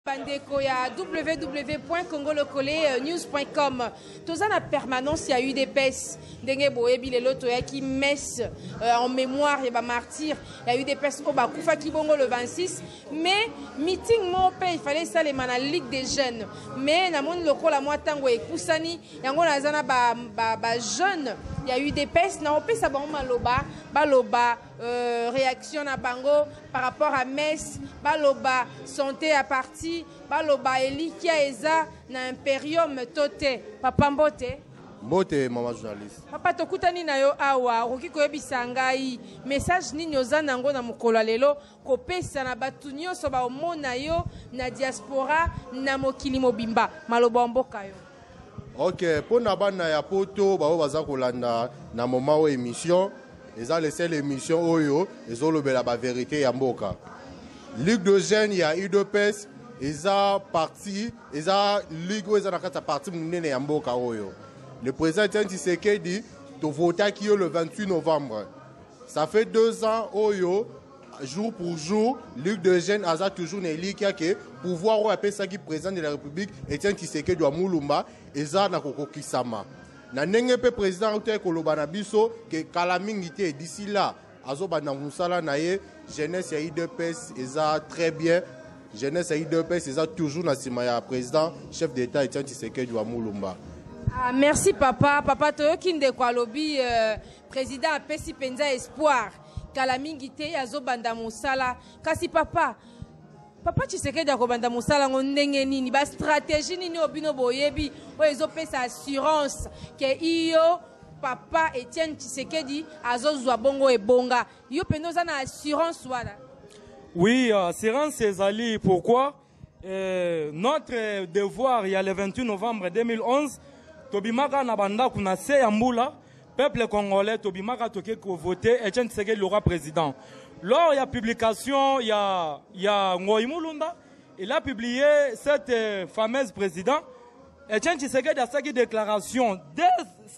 Bandeko ya www.congolocolenews.com toza na permanence ya udps ndenge boyebi lelo toyaki messe euh, en mémoire ya bamartyr ya udps oyo bakufaki bongo le 26 mais meeting moko mpe il fallait esalema na ligue des jeunes mais namoni lokola mwa ntango epusani yango naza na bajeune ba, ba ya udps naopesa bango maloba baloba euh, réaction na bango par rapport à messe baloba santé ya parti baloba elikya eza na imperium to te. Papa mbote. Mbote mama journaliste. Papa tokutani na yo awa, okoki koyebisa ngai message nini oza nango na mokolo ya lelo kopesa na bato nyonso baomona yo na diaspora na mokili mobimba, maloba ya mboka yo? Ok, mpo na bana ya poto baoyo baza kolanda na moment oyo émission eza le seul émission oyo ezolobela ba verité ya mboka. Ligue de jeunes ya UDPS eza parti, eza ligue oyo eza na kati ya parti monene ya mboka oyo. Le président Etienne Tshisekedi tovotaki yo le 28 novembre. Ça fait 2 ans oyo jour pour jour Ligue de jeunes aza toujours na elikya ke pouvoir oyo apesaki président de la République Etienne Tshisekedi wa Mulumba eza na kokokisama. Na ndenge mpe président autaki koloba na biso ke kala mingi te d'ici là azobanda mosala na ye. Jeunesse ya UDPS eza très bien. Jeunesse ya UDPS eza toujours na nsima ya président chef d'État Etienne Tshisekedi wa Mulumba. Ah, merci papa. Papa toyoki ndeko alobi président apesi mpenza espoir kala mingi te azobanda mosala. Kasi papa, papa Tshisekedi akobanda mosala yango ndenge nini? Ba stratégie nini oyo bino boyebi oyo ezopesa assurance ke iyo papa Etienne Tshisekedi azozwa bongo ebonga? Yo mpenza oza na assurance wana? Oui, assurance ezali. Pourquoi? Notre devoir ya le 28 novembre 2011 tobimaka na bandako na se ya mbula, peuple congolais tobimaka toke kovote Etienne Tshisekedi le roi président. Lors ya publication ya Ngoyi Mulunda, il a publié cette fameuse président Etienne Tshisekedi asaki déclaration dès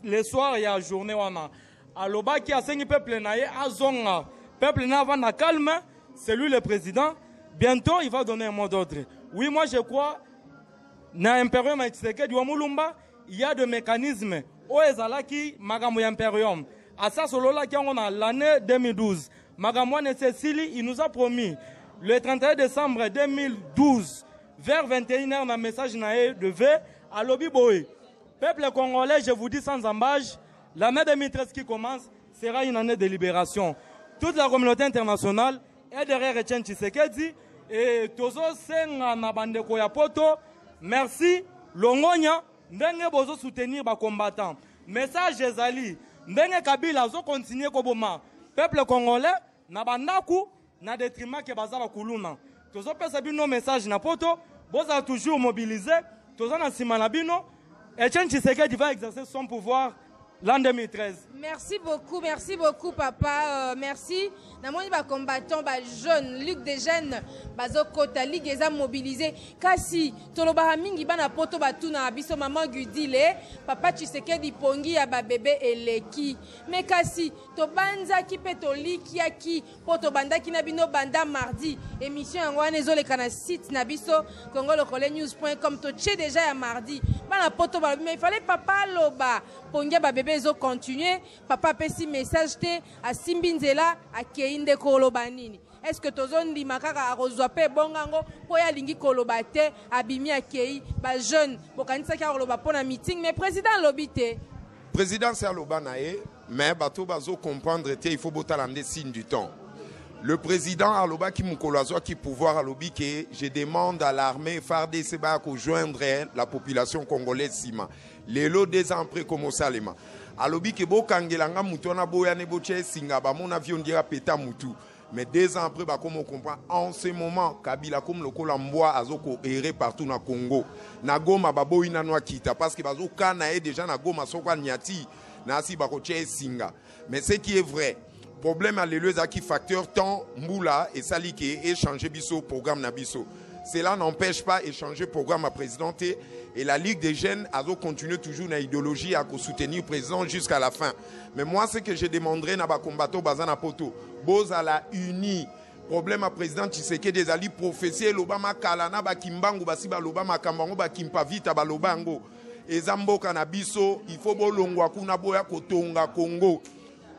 le soir ya journée wana. Alobaki asengi peuple na ye azonga, peuple na avanda calme, c'est lui le président. Bientôt, il va donner un mot d'ordre. Oui, moi je crois, na Imperium ya Tshisekedi wa Mulumba, il y a des mécanismes. Oyo ezalaki makambo ya Imperium. Asa sololaki yango na l'année 2012. Makambo wana esili, il nous a promis le 31 décembre 2012 vers 21h na message na ye de V alobi boye. Peuple congolais, je vous dis sans embâche, l'année 2013 qui commence sera une année de libération. Toute la communauté internationale est derrière Etienne Tshisekedi et tozo senga na bandeko ya poto. Merci longonya ndenge bozo soutenir ba combattants. Message ezali ndenge Kabila azo continuer koboma peuple congolais na bandaku na détriment ke baza ba kuluna. Tozo pesa bino message na poto, boza toujours mobilisé, toza na sima na bino. Etienne Tshisekedi va exercer son pouvoir l'an 2013. Merci beaucoup, merci beaucoup papa. Merci. Namoni ba combattant ba jeune, Ligue des jeunes, bazo kota, Ligue eza mobilisée. Kasi tolobaka mingi bana poto batuna biso maman Gudile, papa Tshisekedi pongi ya ba bébé eleki. Mais kasi tobanzaki pe tolikiaki po tobandaki na bino banda mardi. Émission yango wana ezoleka na site na biso congolocolenews.com, totie déjà ya mardi. Bana poto balobi mais il fallait papa aloba pongi ya ba bébé ezo continuer. Papa apesi message te, asimbi nzela akei nde koloba nini? Est-ce que tozondima kaka akozwa pe bongango po ya alingi koloba te, abimi akei? Ba jeune bokanisaki akoloba po na meeting, mais président alobi te. Président se aloba na ye, mais bato bazo comprendre te, il faut botala nde signe du temps. Le président alobaki mokolo azwaki pouvoir, alobi ke je demande à l'armée FARDC baya kojoindre la population congolaise nsima. Lelo 2 ans après komosalema. Alobi ke bokangela nga mutu wana boya ne botia esinga bamona vion dira peta mutu. Mais 2 ans après bakomo comprend en ce moment Kabila comme lokola mbwa azoko errer partout na Congo. Na Goma baboyi nanu akita parce que bazo kana ye déjà na Goma soko anyati. Nasi bakotia ye singa. Mais ce qui est vrai, problème ya lelo ezalaki facteur temps, mbula esali ke echanger biso programme na biso. Cela n'empêche pas échanger programme à président te, et la Ligue des jeunes azo continuer toujours na idéologie à soutenir président jusqu'à la fin. Mais moi, ce que je demanderais na ba combattant baza na poto, bozala uni. Problème à président Tshisekedi ezali prophétie eloba makala na ba Kimbangu basi baloba makambo yango, ba Kimpa Vita baloba yango. Eza mboka na biso, il faut bolongwa kuna boya kotonga Congo.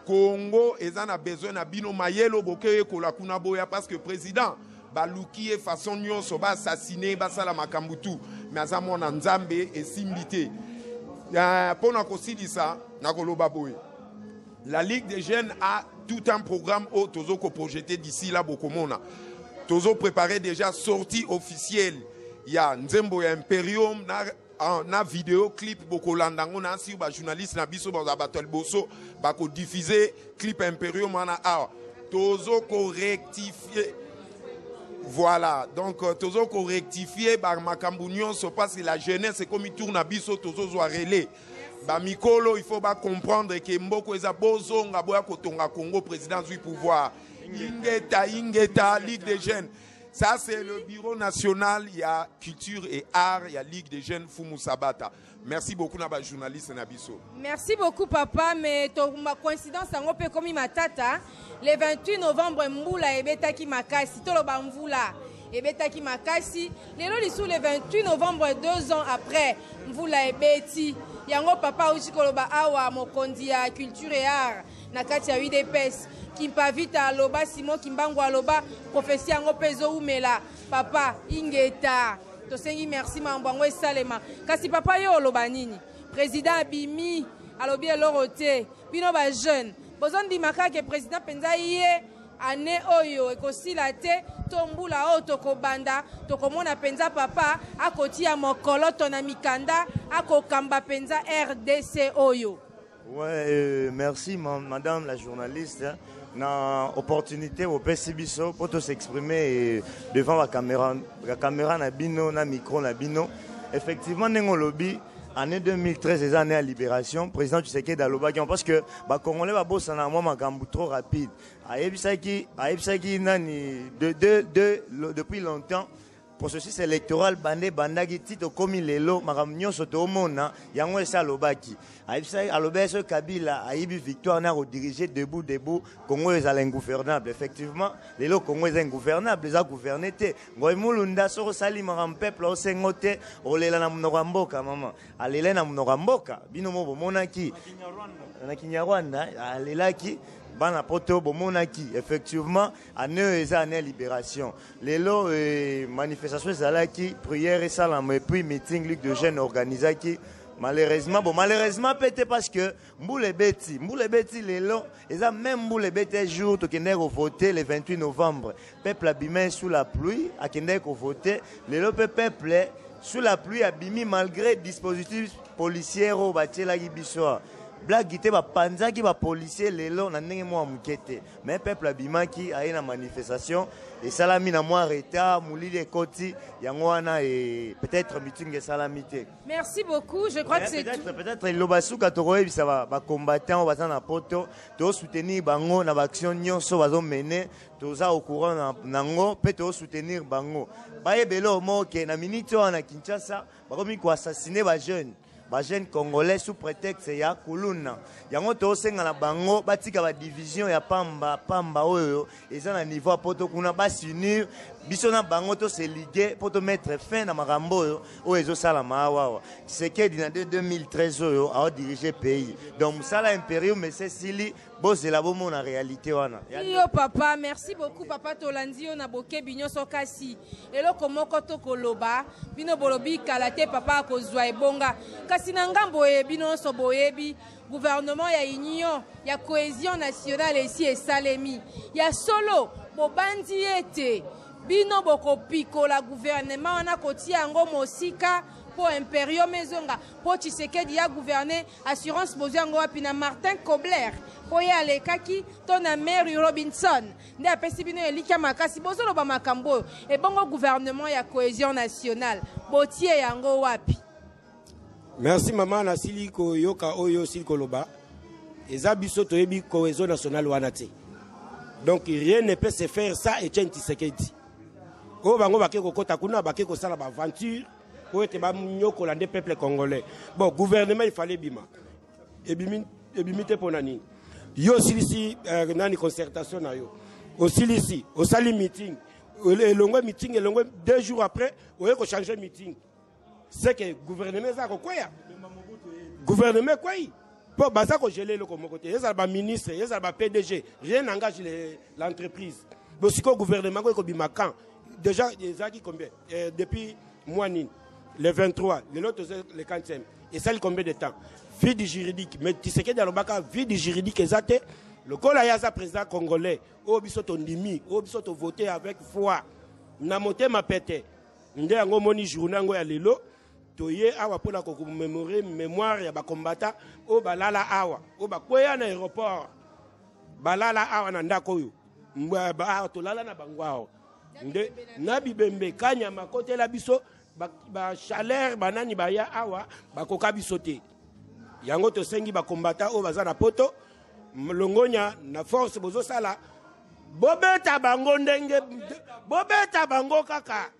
Congo eza na besoin na bino mayelo boke yekola kuna boya, parce que président baluki ye façon nyonso, ba assassiner, basala makambo tout, mais aza mwana Nzambe, esimbi te. Mpona kosilisa na koloba boye, la Ligue des jeunes a tout un programme oyo tozo koprojeter d'ici là. Bokomona tozo préparer déjà sortie officielle ya nzembo ya Imperium na vidéo clip. Bokolanda yango na nsi, bajournaliste na biso bazala bato ya liboso bakodiffuser clip Imperium wana. Awa tozo korectifier, voilà, donc tozo korectifier bamakambo nyonso, parce que la jeunesse ekomi tour na biso, tozozwa relais. Bamikolo, il faut bacomprendre ke mboko eza, bozonga boya kotonga Congo. Président zwi pouvoir, ingeta, ingeta. Ligue des jeunes, ça c'est le bureau national ya culture et art ya Ligue des jeunes Fumu Sabata. Merci beaucoup na bajournaliste na biso. Merci beaucoup, papa. Mais to ma coïncidence yango mpe ekomi matata. Le 28 novembre, mbula ebetaki makasi, toloba mvula ebetaki makasi. Lelo lisusu le 28 novembre, 2 ans après, mvula ebeti yango. Papa auti koloba awa, mokonzi ya culture et art na kati ya UDPS, Kimpa Vita aloba, Simon Kimbangu aloba, prophétie yango mpe ezowumela. Papa, ingeta, tosengi merci, mambo yango esalema. Kasi papa, yo oloba nini? Président abimi, alobi eloko te. Bino bajeune bozondima kaka président mpenza ye ane oyo ekosila te, to mbula oyo tokobanda, tokomona mpenza papa akotia mokoloto na mikanda, akokamba mpenza RDC oyo? Ouais, merci madame la journaliste, hein. Na opportunité opesi biso pour s'exprimer devant la caméra na bino, na micro na bino. Effectivement, ndenge olobi, année 2013 eza année ya libération. Président Tshisekedi alobaki, parce que bacongolais babosana mwa makambo trop rapide. Ayebisaki nani depuis longtemps, processus électoral bande bandaki ti tokomi lelo, makambo nyonso toomona yango esi alobaki. Ayebisaki, alobaki soki Kabila ayibi victoire na kodiriger debout debout, Congo ezala ingouvernable. Effectivement, lelo Congo eza ingouvernable, eza gouverné te. Ngoi Mulunda, soki osali makambo peuple osengo te, olela na monoko ya mboka. Mama alela na monoko ya mboka, bino mo bomonaki na Kinyarwanda, alelaki bana poto, bomonaki. Effectivement, année oyo eza année ya libération. Lelo manifestation ezalaki, prière esalama et puis meeting Ligue de jeunes organisaki. Malheureusement, bon, malheureusement mpe te, parce que mbula ebeti, mbula ebeti. Lelo eza même mbula ebeti jour tokendaki kovote le 28 novembre. Peuple abimi sous la pluie, akendaki kovote. Lelo mpe peuple sous la pluie abimi, malgré dispositif policier oyo batielaki biso awa. Blague te, bapanzaki bapolicier lelo na ndenge mwa moke te, mais peuple abimaki, aye na manifestation. Esalami na mwa retard, molili ekoti, yango wana e peut-être meeting esalami te. Merci beaucoup, je crois que c'est tout. Peut-être eloba suka, tokoyebisa bacombattant oyo baza na poto, tozosoutenir bango na baaction nyonso bazomene, toza au courant nango mpe tozosoutenir bango. Bayebele omo ke na miniti oyo na Kinshasa bakomi koassassiner bajeune congolais sous prétexte ya kuluna. Yango tosenga na bango batika badivision ya pamba pamba oyo eza na niveau ya poto kuna, bas'unir biso na bango, tose liguer mpo tomettre fin na makambo oyo ezosalama awawa. Tshisekedi na 2013 oyo aodirige pays, donc mosala imperium esesili, bozela bomona réalité wana. Yo papa, merci beaucoup papa, tolandi yo na bokebi nyonso. Kasi eloko moko tokoloba, bino bolobi kala te papa akozwa ebonga, kasi na ngambo oyo bino nyonso boyebi, gouvernement ya union ya cohésion nationale esi esalemi ya solo. Bobandi ete bino bokopikola gouvernement wana, kotia yango mosika mpo imperium ezonga, mpo Tshisekedi ya gouverner. Assurance bozwi yango wapi? Na Martin Kobler mpo ye alekaki, to na Mary Robinson nde apesi bino elikya makasi bozoloba makambo oyo? Ebongo gouvernement ya cohésion nationale, botie yango wapi? Merci mama, nasili koyoka oyo osili koloba. Eza biso toyebi cohésion nationale wana te. Donc rien ne peut se faire ça Etienne Tshisekedi. Oyo bango bake kokota kuna bake kosala ba aventure oyo ete banyokola nde peuple congolais. Bon, gouvernement il fallait bima. Ebimi ebimi te pona nini? Yo osilisi euh, nani concertation na yo. Osilisi, osali meeting. Elongwe meeting, elongwe deux jours après, oye ko changer meeting. C'est que gouvernement eza kokweya. Gouvernement ekweyi. Po baza ko geler eloko moko te. Ezala ba ministre, ezala ba PDG, rien n'engage l'entreprise. Bon sikoyo gouvernement ngo ekobima quand? Déjà ezalaki combien? Euh, depuis mois nini? Le 23, lelo toza le 4e. Esali combien de temps? Vide juridique. Mais Tshisekedi alobaka vide juridique eza te. Lokola ye aza président congolais, oyo biso tondimi, oyo biso to voter avec foi na motema pete. Nde yango omoni journée yango ya lelo toye awa mpona kokomemore mémoire ya bakombata oyo balala awa, oyo bakweya na aéroport, balala awa na ndako oyo awa tolala na bango awa nde na bibembe kanyama kotela biso ba chaleur banani baya awa bakoka biso te. Yango tosengi bakombata oyo baza na poto, longonya na force bozosala, bobeta bango ndenge bobeta bango kaka,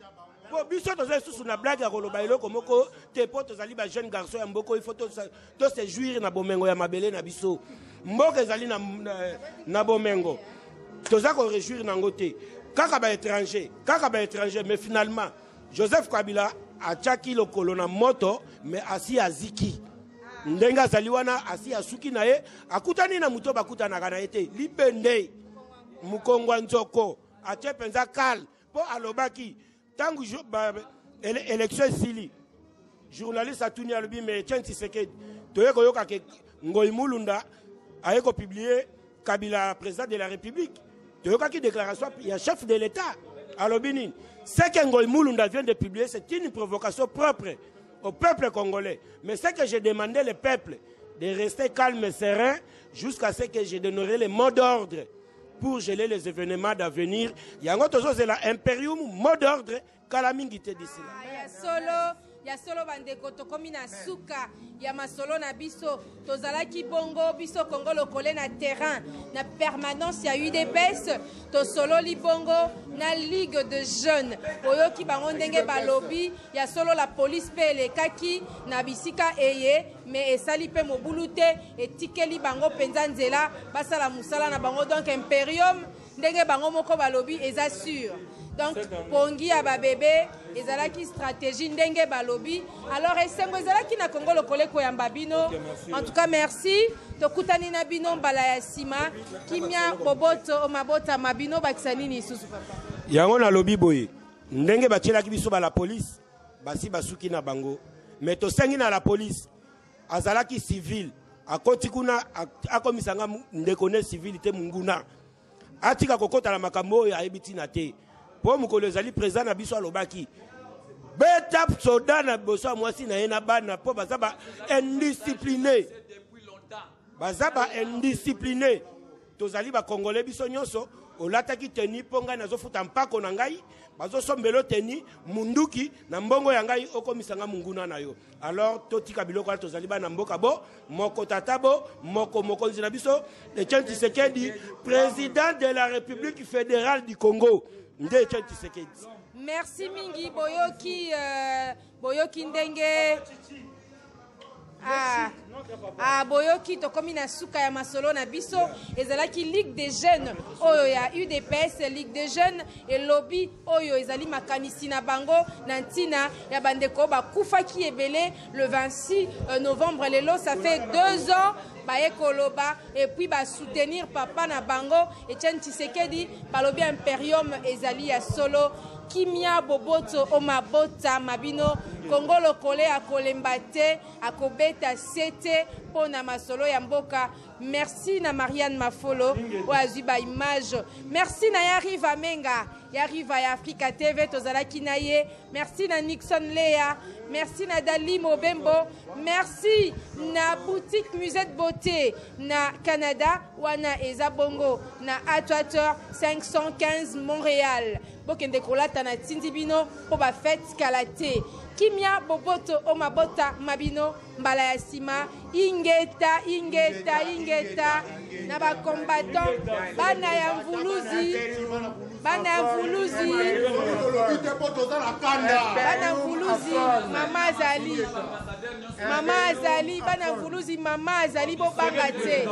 po biso toza lisusu na blague ya koloba eloko moko te, mpo tozali bajeune garçon ya mboka. Il faut tose jouir na bomengo ya mabele na biso. Mboka ezali na bomengo, toza koréjouir nango te, kaka baétranger, kaka baétranger. Mais finalement Joseph Kabila atiaki lokolo na moto, mais asi aziki ndenge azali wana, asi asuki na ye, akutani na moto bakutanaka na ye te, libende mokongo ya nzoko atie mpenza kale, mpo alobaki ntango élection esili, journaliste atuni, alobi: "Mais Etienne Tshisekedi, toye koyoka ke Ngoi Mulunda aye kopublier Kabila président de la République, toyokaki déclaration ya chef de l'État, alobi nini? Ce que Ngoi Mulunda vient de publier, c'est une provocation propre au peuple congolais. Mais ce que j'ai demandé, le peuple de rester calme et serein jusqu'à ce que je donnerai le mot d'ordre pour geler les événements d'avenir." Yango tozozela imperium mot d'ordre kala mingi te d'ici là. Ah, ya solo, ya solo bandeko, tokomi na suka ya masolo na biso. Tozalaki bongo biso Kongo Lokole na terrain, na permanence ya UDPS. Tosololi bongo na Ligue de Jeunes, oyoki bango ndenge balobi. Ya solo, la police mpe elekaki na bisika eye, mais esali mpe mobulu te, etikeli bango mpenza nzela basala mosala na bango. Donc imperium, ndenge bango moko balobi, eza sûr. Donc pongi ya babebe ezalaki stratégie ndenge balobi. Alors esengo ezalaki na Kongo Lokole koyamba bino. En tout cas merci, tokutani na bino mbala ya nsima. Kimia, boboto o mabotama bino. Bakisa nini lisusu, papa? Yango nalobi boye, ndenge batielaki biso ba la police, basi basuki na bango, mais tosengi na la police azalaki civil, akoti kuna, akomisa nga ndeko ne civil te, munguna atika kokɔta na makambo oyo ayebi ntina te, mpo mokolo ezali président na biso alobaki: "Beta soda na liboso ya mwasi na ye na bana," mpo baza ba indiscipliné, baza ba indiscipliné. Tozali bakongole biso nyonso. Olataki tenue mpo ngai nazofuta mpako na ngai, bazosombela tenue, munduki na mbongo ya ngai, okomisa nga munguna na yo. Alors totika biloko wana, tozali bana mboka bo moko, tata bo moko, mokonzi na biso Etienne Tshisekedi, président de la République fédérale du Congo, nde Etienne Tshisekedi. Merci mingi. Boyoki, boyoki ndenge boyoki, tokomi na suka ya masolo na biso. Ezalaki Ligue des Jeunes oyo ya UDPS. Ligue des Jeunes elobi oyo ezali makanisi na bango na ntina ya bandeko bakufaki ebele le 26 novembre. Lelo ça fait 2 ans. Baye koloba et puis basoutenir papa na bango Etienne Tshisekedi. Balobi imperium ezali ya solo. Kimia, boboto o mabota mabino. Kongo Lokole akolemba te, akobeta se te mpo na masolo ya mboka. Merci na Marianne Mafolo oyo azwi baimage. Merci na Yariva Menga, Yariva ya Africa TV, tozalaki na ye. Merci na Nixon Lea, merci na Dali Mobembo, merci na boutique Musée de Beauté na Canada wana eza bongo na Atwater 515 Montréal. Bokende kolata na tindi bino mpo bafete kala te. Kimia, boboto o mabota mabino. Mbala ya nsima. Ingeta, ingeta, ingeta na ba combattant bana ya mvuluzi, bana ya mvuluzi, bana mvuluzi, mama azali, mama azali, bana mvuluzi, mama azali, bobanga te.